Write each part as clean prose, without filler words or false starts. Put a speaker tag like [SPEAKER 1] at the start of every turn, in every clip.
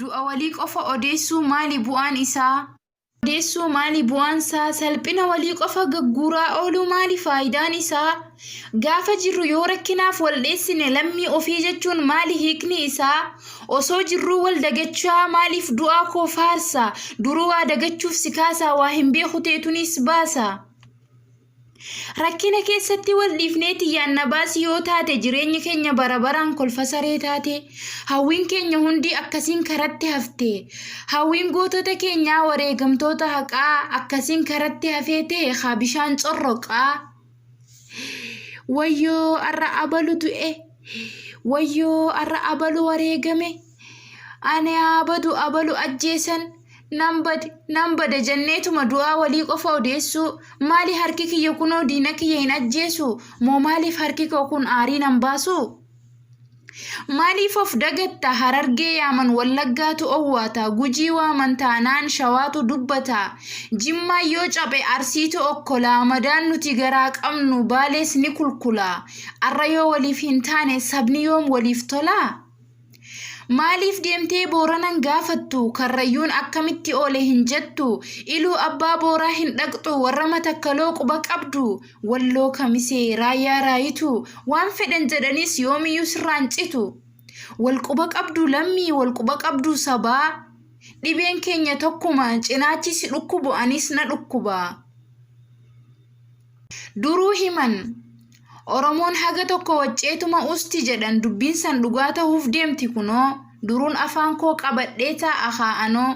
[SPEAKER 1] Du'a walii qofa odeessuu maali bu'aan isaa? Odeessuu maali bu'aan isaa? Salphina walii qofa gagguuraa ooluu maali faayidaan isaa? Gaafa jirru yoo rakkinaaf wal dheessine lammii ofii jechuun maali hiikni isaa? Osoo jirruu wal dagachaa maaliif du'aa koo faarsa? Duruu waa dagachuuf si kaasaa waa hin beeku teetuniis baasa. Rakkina keessatti wal dhiifnee tiyyaan na baasi yoo taate jireenyi keenya bara baraan kolfa saree taate. Hawwiin keenya hundi akkasiin karatti hafte. Hawwiin gootota keenyaa wareegamtoota haqaa akkasiin karatti hafee ta'e haa bishaan corroqaa. Wayyoo arra abalu du'e. Wayyoo arra abalu wareegame. Ani haa badu abalu ajjeesan. Nan bade, nan bade jenneetuma du'aa walii qofa odeessuu? Maali harki kiyya kunoo diina kiyya hin ajjeesu? Moo maaliif harki koo kun aarii nan baasu? Maaliif of dagatta? Harargee yaaman Wallaggaatu owwaata, Gujii waaman taanaan Shawaatu dubbata. Jimmaan yoo caphe Arsiitu okkola, madaan nuti garaa qabnu Baalees ni kulkula. Arra yoo waliif hin taane sabni yoom waliif tola? Maaliif deemtee Booranan gaafattu? Karrayyuun akkamitti oole hin jettu? Iluu Abbaa Booraa hin dhaqxu? Warra Matakkaloo quba qabdu? Walloo Kamisee, Raayyaa Raayitu? Waan fedhan jedhanis yoomiyyuu sirraa hin citu. Wal quba qabduu lammii, wal quba qabduu sabaa? Dhibeen keenya tokkuma, cinaachi si dhukkubu anis na dhukkuba. Duruu himan. Oromoon haga tokko wacceetuma usti jedhan dubbiin san dhugaa tahuuf deemti kunoo. Duruun afaan koo qabadhee taa'a haa anoo.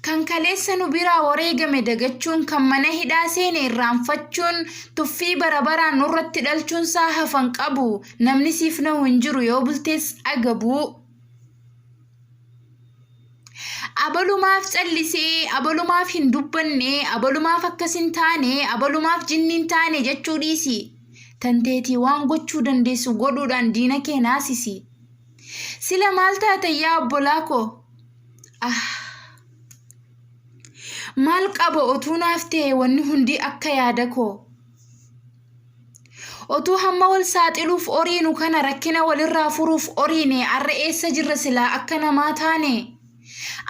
[SPEAKER 1] Kan kaleessa nu biraa wareegame dagachuun, kan mana hidhaa seene irraanfachuun, tuffii bara baraan nurratti dhalchuun saa hafan qabu. Namni siif nahu hin jiru yoo bultees agabuu. Abalumaaf callisee, abalumaaf hin dubbanne, abalumaaf akkas hin taane, abalumaaf jinni hin taane jechuu dhiisi. Tanteetii waan gochuu dandeessu godhuudhaan diina kee naasisi. Sila maal taatan yaa obbolaa koo? Ah! Maal qaba otuu naaf ta'e wanni hundi akka yaada koo? Otuu hamma wal saaxiluuf oriinu kana rakkina walirraa furuuf oriine arra eessa jirra silaa akka namaa taane?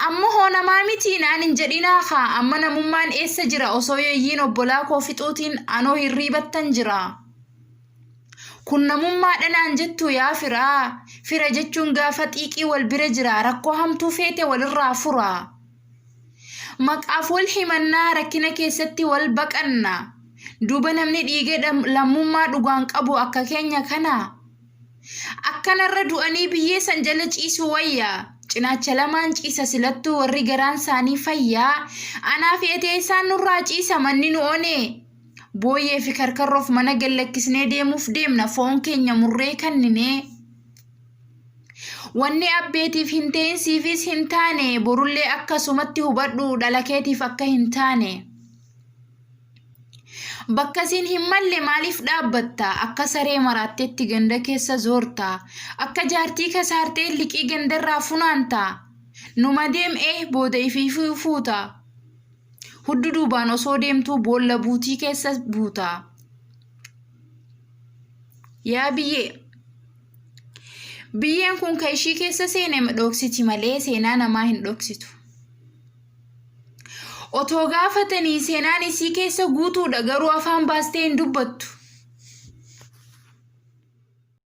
[SPEAKER 1] Amma hoo namaa mitii naan hin jedhinaa kaa amma namummaan eessa jira osoo yeeyyiin obbolaa koo fixuutiin anoo hirriibattan jira. Kun namummaadha naan jettuu yaa firaa? Fira jechuun gaafa xiiqii wal bira jira rakkoo hamtuu feete walirraa fura. Maqaaf wal himannaa rakkina keessatti wal baqanna. Duuba namni dhiiga lammummaa dhugaan qabu akka keenya kana. Akkanarra du'anii biyyee san jala ciisuu wayya. Cinaacha lamaan ciisa silattuu warri garaan isaanii fayyaa. Anaa fi ati eessaan nurraa ciisa manni nu one. Booyyee fi karkarroof mana gad lakkisnee deemuuf deemna foon keenya murree kanninee. Wanni abbeetiif hin ta'in siifis hin taane borullee akkasumatti hubadhu dhala keetiif akka hin taane. Bakka siin hin malle maaliif dhaabbatta? Akka saree maraattetti ganda keessa zoorta. Akka jaartii kasaartee liqii gandarraa funaanta. Numa deem eh booda ifiifuu fuuta. Huddu duubaan osoo deemtuu boolla buutii keessa buuta. Yaa biyyee! Biyyeen kun ka ishii keessa seene dhoksiti malee seenaa namaa hin dhoksitu. Otoo gaafatanii seenaan isii keessa guutuudha garuu afaan baastee hin dubbattu.